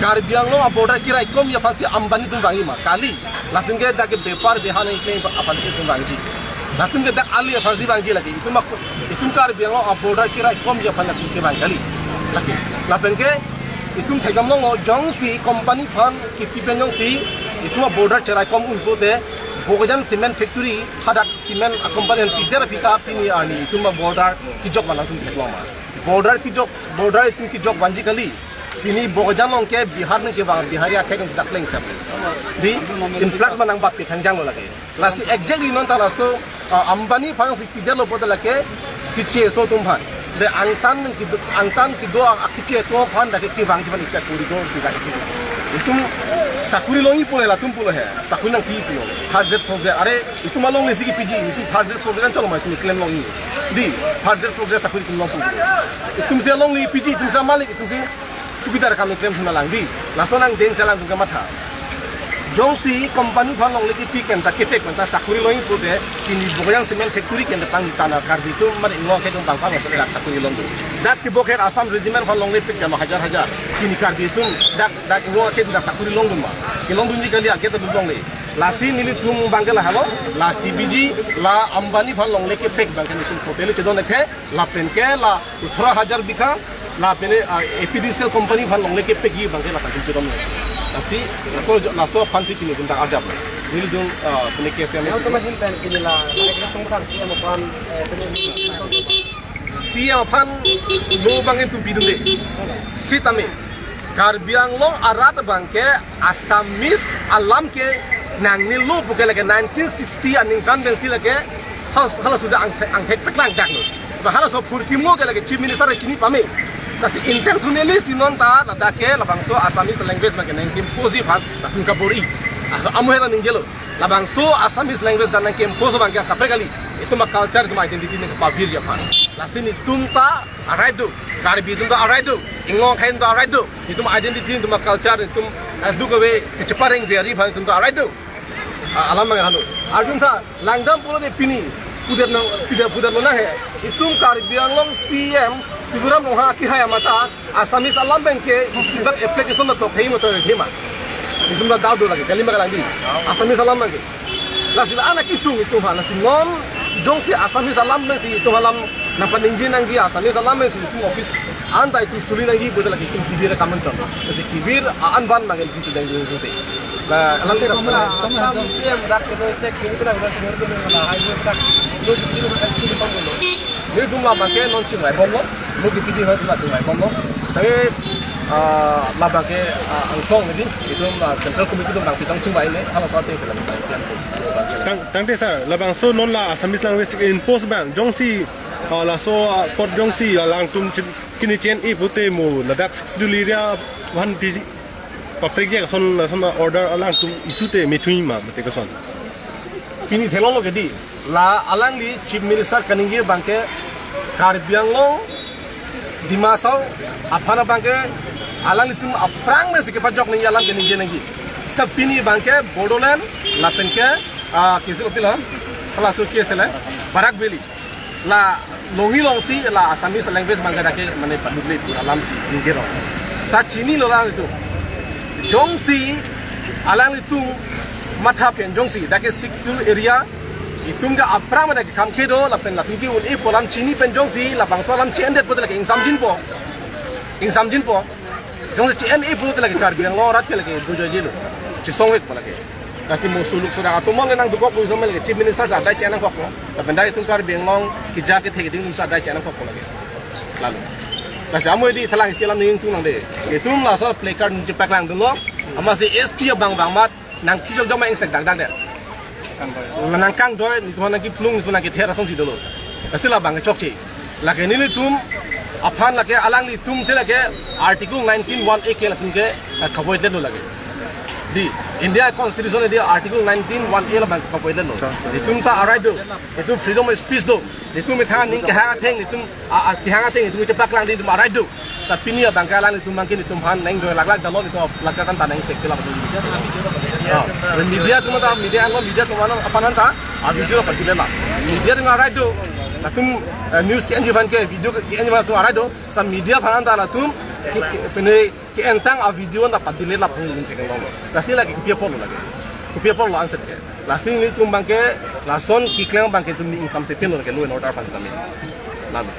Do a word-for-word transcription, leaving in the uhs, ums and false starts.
Karbi Anglong a-border keraikomji aphansi Ambani atum vangji ma? Kali. Latum ke dak ke bepar beha nangkeklem aphansi itum vangji. Latum ke dak ali aphansi vangji lake. Itum ak-, itum Karbi Anglong a-border keraikomji aphan latum kevang kali. Lake. Lapen ke itum thekdam longlo, jongsi company aphan kipi pen jongsi itum a-border cheraikom un pulote, Bokajan Cement Factory hadak cement a-company aphan pidet aphi ta pini arni itum a-border kejok ma, latum theklong ma? Border kejok, border itum kejok vanji kali. Pini Bokajan along ke Bihar nangkevang, Bihari akhei atum si dak pleng sap. Di influx ma nangbatpi khangjanglo lake. Lasi exactly non ta laso, ah, Ambani aphansi pidetlo pulote lake kecheso atum aphan. De angtan nangkedo, angtan kedo a-, keche atum aphan dak ke kevangji aphan isi a-corridor si dak ke. Itum sakori longji pule latum pulo he. Sakori nangpi pulo. Third grade, fourth grade. Are, itum alongle si kepiji, itum third grade, fourth grade anchot lo ma itum keklem longji. Di, third grade, fourth grade sakori itum long pulo. Itum si alongle piji, itum si malik, itum si chowkidar akam keklem thunang lang di. Laso nangdeng si alangtum kematha. Jongsi company aphan longle kepi pen ta, kepek pen ta sakori longji pulote, pini Bokajan Cement Factory pen ta pangthan a-Karbi atum, mane Inglong akhei atum pang pang dak sakori longdun. Dak ke boker Assam Regiment aphan longle pik jama hajar hajar. Pini Karbi atum dak, dak Inglong akhei atum dak sakori longdun ma? Kelongdunji kali, ake ta dun longle. Lasi nelitum abang ke lahelo, lasi biji, la Ambani aphan longle kepek abang ke nelitum totally chedon-ekthe, lapen ke la othro hajar bigha, lapen, ah, A P D C L company aphan longle kepekji abang ke lapen chedon-ekthe. Lasi, laso, laso aphansi pini itum dak arjap. Nelitum, ah, pini K C M. Yang teman hin pen pini la, la ek song dak C M aphan, eh, pini C M aphan lo abang itum pidunde. Sitame Karbi Anglong arat abang ke Assamese alam ke nangnelo pu ke lake nineteen sixty aningkan pensi lake hal-, halaso ja angthek, angthek paklang daklo. Ba halaso phurkimo ke lake Chief Minister chini pame. Lasi intentionally si non ta ladak ke labangso Assamese language abang ke nangke-imposeji aphan latum kabor-i. Aso amu heta ningjelo. Labangso Assamese language dak nangke-impose abang ke kaprek kali. Itum a-culture, itum identity nangpavirji aphan. Lasi nelitum ta a-right do. Karbi atum ta a-right do. Inglong akhei atum ta a-right do. Itum identity, itum a-culture, itum as do kave kechepareng veri aphan itum ta a-right do. A-, alam abang hanu. Arjun sa, langdam pulote pini pudet nang, pudet, pudet lo na he. Itum Karbi Anglong C M Tuliram Ronghang akehai amat ta Assamese alam abang ke isi bak application na tok hei motor hei ma. Itum ta dau do lake, kali ma kalang di. Assamese alam abang ke. Lasi la-an akesung itum aphan, lasi non jongsi Assamese alam abang si itum alam nangpaningje nangji, Assamese alam abang si itum office anta itum suli nangji pulote lake itum kivir akam anchot. Lasi kivir a-an van abang ke itum chedang dun dun te. La, alam te ram. Assam C M dak ke noi sek kini pina pina senior tu na hai dak noi kini pina suli pang lo. Nelitum labang ke non chingvaibomlo, lo kipidi hoi itum chingvaibomlo. Sabe, ah, labang ke, ah, angsong neli, itum, ah, Central Committee atum nangpitong chingvai le, halaso ate ke labang ke. Tang, tangte sir, labangso non la Assamese language impose abang, jongsi, ah, laso, ah, apot jongsi, ah, alangtum chin-, kini chen-e pulote mo ladak Sixth Schedule area aphan pi-, paprekji ason, ason order alangtum issue te methunji ma, mate koson? Pini theklonglo ke di, la alangli Chief Minister kaningje abang ke Karbi Anglong, Dima Hasao aphan abang ke alanglitum aphrang mesi kepajok nangji alam keningje nangji. Seta pini abang ke Bodoland, lapen ke, ah, kisi lo pilo, halaso kisi le, Barak Valley. La longji longsi la Assamese language abang ke dak ke mane padukle pu alam si ningje rong. Ta chinilo alanglitum. Jongsi alanglitum matha pen jongsi dak ke Sixth Schedule area itum ke aphrang dak ke kam kedo lapen latum ke un-e pu alam chini pen jongsi labangso alam che-endet pulote lake ingsamjinpo. Ingsamjinpo. Jongsi che-en-e pulote lake Karbi Anglong arat ke lake dojoijelo. Chesongvekpo lake. Lasi mo suluk sodak atum along nangdukok pu isom lake Chief Minister si adai che-en nangkokpo. Lapen dak itum Karbi Anglong keja kethe keding atum si adai che-en nangkokpo lake. Lalu. Lasi amo di thalang isi alam ningtung nangde. Itum laso placard nangchepaklangdunlo. Amatsi S P abang bang amat nangkijok doma ingsek dakdak det. Nangkangdoi, netum nangkiplung, netum nangkether asonsi dolo. Lasi labang ke chokche. Lake nelitum aphan lake alanglitum si lake Article nineteen one A ke latum ke, eh, kavoidletlo lake. Di India Constitution di Article nineteen one A labang kavoidletlo. Itum ta a-right do. Itum freedom of speech do. Itum methang aning kehang atheng, itum a, a, kehang atheng itum chepaklang di itum a-right do. Seta pini abang ke alanglitum abang ke netum aphan nangdoi laklak dalo, netum laklak anta nangsek ke lapuson. Ah, media atum ta, media anlo, media atum aphan anta, ah, video lo pajule la. Media atum a-right do. Latum, eh, news ke-enji abang ke, video ke-enji abang atum a-right do. Seta media aphan anta latum ke, ke, pene Entang a video na pa delete lap thang lun thek long lo. Lasi lake kopi apotlo lake. Kopi apotlo answer ke. Lasi nelitum abangke lason keklem abangke itum ni ingsamse pinlo lake law and order aphansetame. Lalu.